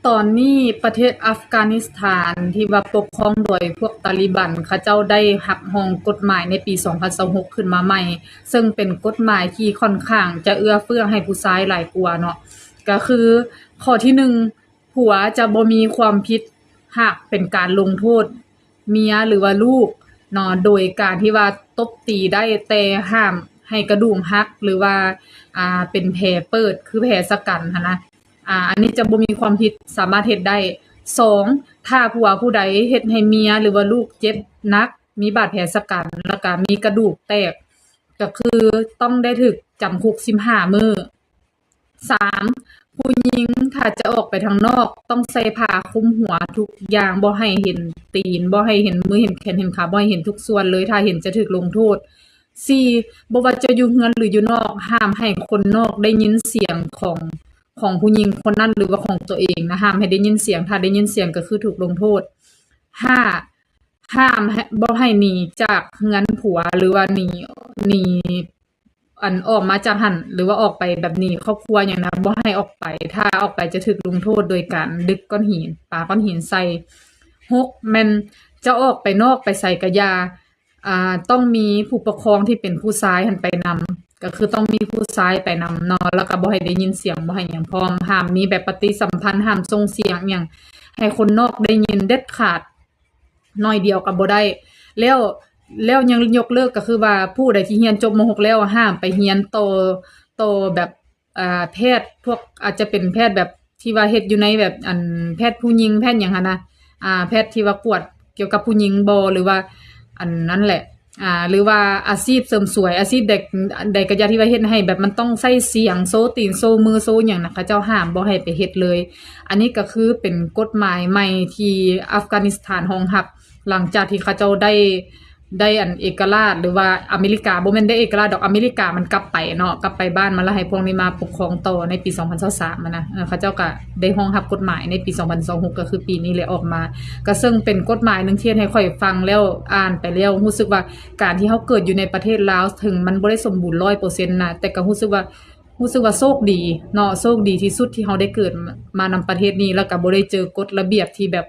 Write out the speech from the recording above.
ຕອນນີ້ປະເທດອັຟການິສຖານທີ່ວ່າປົກຄອງໂດຍພວກຕາລີບັນ ເຂົາເຈົ້າໄດ້ຮັບຮອງກົດໝາຍໃນປີສອງພັນຊາວຫົກຂຶ້ນມາໃໝ່ ເຊິ່ງເປັນກົດໝາຍທີ່ຂ້ອນຂ້າງຈະເອື້ອເຟື້ອໃຫ້ຜູ້ຊາຍຫຼາຍກວ່າເນາະ. ກໍຄືຂໍ້ທີໜຶ່ງ ຜົວຈະບໍ່ມີຄວາມຜິດຫາກເປັນການລົງໂທດເມຍ ຫຼືວ່າລູກເນາະ ໂດຍການທີ່ວ່າຕົບຕີໄດ້ ແຕ່ຫ້າມໃຫ້ກະດູກຫັກ ຫຼືວ່າ ອ່າ ເປັນແຜເປີດ ຄືແຜຊະກັນຫັ້ນນະ. ອ່າ ອັນນີ້ຈະບໍ່ມີຄວາມຜິດ ສາມາດເຮັດໄດ້. ສອງ ຖ້າຜົວຜູ້ໃດເຮັດໃຫ້ເມຍ ຫຼືວ່າລູກເຈັບໜັກ ມີບາດແຜຊະກັນ ແລ້ວກະມີກະດູກແຕກ ກໍຄືຕ້ອງໄດ້ຖືກຈຳຄຸກສິບຫ້າມື້. ສາມ ຜູ້ຍິງຖ້າຈະອອກໄປທາງນອກ ຕ້ອງໃສ່ຜ້າຄຸມຫົວທຸກຢ່າງ ບໍ່ໃຫ້ເຫັນຕີນ ບໍ່ໃຫ້ເຫັນມື ເຫັນແຂນ ເຫັນຂາ ບໍ່ໃຫ້ເຫັນທຸກສ່ວນເລີຍ ຖ້າເຫັນຈະຖືກລົງໂທດ. ສີ່ ບໍ່ວ່າຈະຢູ່ເຮືອນ ຫຼື ຢູ່ນອກ ຫ້າມໃຫ້ຄົນນອກໄດ້ຍິນສຽງຂອງ ຂອງຜູ້ຍິງຄົນນັ້ນ ຫຼືວ່າຂອງຕົວເອງນະ ຫ້າມໃຫ້ໄດ້ຍິນສຽງ ຖ້າໄດ້ຍິນສຽງກໍຄືຖືກລົງໂທດ. ຫ້າ ຫ້າມໃຫ້ ບໍ່ໃຫ້ໜີຈາກເຮືອນຜົວ ຫຼືວ່າໜີ ໜີ ອັນ ອອກມາຈາກຫັ້ນ ຫຼືວ່າອອກໄປແບບໜີຄອບຄົວຫຍັງນະ ບໍ່ໃຫ້ອອກໄປ ຖ້າອອກໄປຈະຖືກລົງໂທດໂດຍການດຶກກ້ອນຫີນ ປາກ້ອນຫີນໃສ່. ຫົກ ແມ່ນຈະອອກໄປນອກໄປໃສກະຢ່າ ອ່າ ຕ້ອງມີຜູ້ປົກຄອງທີ່ເປັນຜູ້ຊາຍຫັ້ນໄປນຳ ກໍຄືຕ້ອງມີຜູ້ຊາຍໄປນຳເນາະ ແລ້ວກໍບໍ່ໃຫ້ໄດ້ຍິນສຽງ ບໍ່ໃຫ້ຫຍັງພ້ອມ ຫ້າມມີແບບປະຕິສຳພັນ ຫ້າມສົ່ງສຽງຫຍັງໃຫ້ຄົນນອກໄດ້ຍິນເດັດຂາດ ໜ້ອຍດຽວກໍບໍ່ໄດ້. ແລ້ວ ແລ້ວຍັງຍົກເລີກ ກໍຄືວ່າຜູ້ໃດທີ່ຮຽນຈົບ ມ.ຫົກ ແລ້ວ ຫ້າມໄປຮຽນຕໍ່ ຕໍ່ແບບ ອ່າ ແພດ ພວກ ອາດຈະເປັນແພດແບບທີ່ວ່າເຮັດຢູ່ໃນແບບ ອັນ ແພດຜູ້ຍິງ ແພດຫຍັງຫັ້ນນະ ອ່າ ແພດທີ່ວ່າກວດກ່ຽວກັບຜູ້ຍິງບໍ ຫຼືວ່າ ອັນນັ້ນແຫຼະ ອ່າ ຫຼືວ່າອາຊີບເສີມສວຍ ອາຊີບໃດ ໃດກໍຢ່າທີ່ວ່າເຮັດໃຫ້ແບບມັນຕ້ອງໃຊ້ສຽງ ໂຊຕີນ ໂຊມື ໂຊຫຍັງນະ ເຂົາເຈົ້າຫ້າມບໍ່ໃຫ້ໄປເຮັດເລີຍ. ອັນນີ້ກໍຄືເປັນກົດໝາຍໃໝ່ທີ່ອັຟການິສຖານຮອງຮັບ ຫຼັງຈາກທີ່ເຂົາເຈົ້າໄດ້ ໄດ້ອັນເອກະລາດ ຫຼືວ່າອາເມລິກາ ບໍ່ແມ່ນໄດ້ເອກະລາດດອກ ອາເມລິກາມັນກັບໄປເນາະ ກັບໄປບ້ານມາ ແລ້ວໃຫ້ພວກນີ້ມາປົກຄອງຕໍ່ໃນປີສອງພັນຊາວສາມຫັ້ນນະ. ເອີ ເຂົາເຈົ້າກະໄດ້ຮອງຮັບກົດໝາຍໃນປີສອງພັນຊາວຫົກ ກໍຄືປີນີ້ແຫຼະອອກມາ ກໍເຊິ່ງເປັນກົດໝາຍໜຶ່ງທີ່ເຮັດໃຫ້ຂ້ອຍຟັງແລ້ວ ອ່ານໄປແລ້ວ ຮູ້ສຶກວ່າການທີ່ເຮົາເກີດຢູ່ໃນປະເທດລາວ ເຖິງມັນບໍ່ໄດ້ສົມບູນຮ້ອຍເປີເຊັນນະ ແຕ່ກໍຮູ້ສຶກວ່າ ຮູ້ສຶກວ່າໂຊກດີເນາະ ໂຊກດີທີ່ສຸດທີ່ເຮົາໄດ້ເກີດມານຳປະເທດນີ້ ແລ້ວກໍບໍ່ໄດ້ເຈີກົດລະບຽບທີ່ແບບ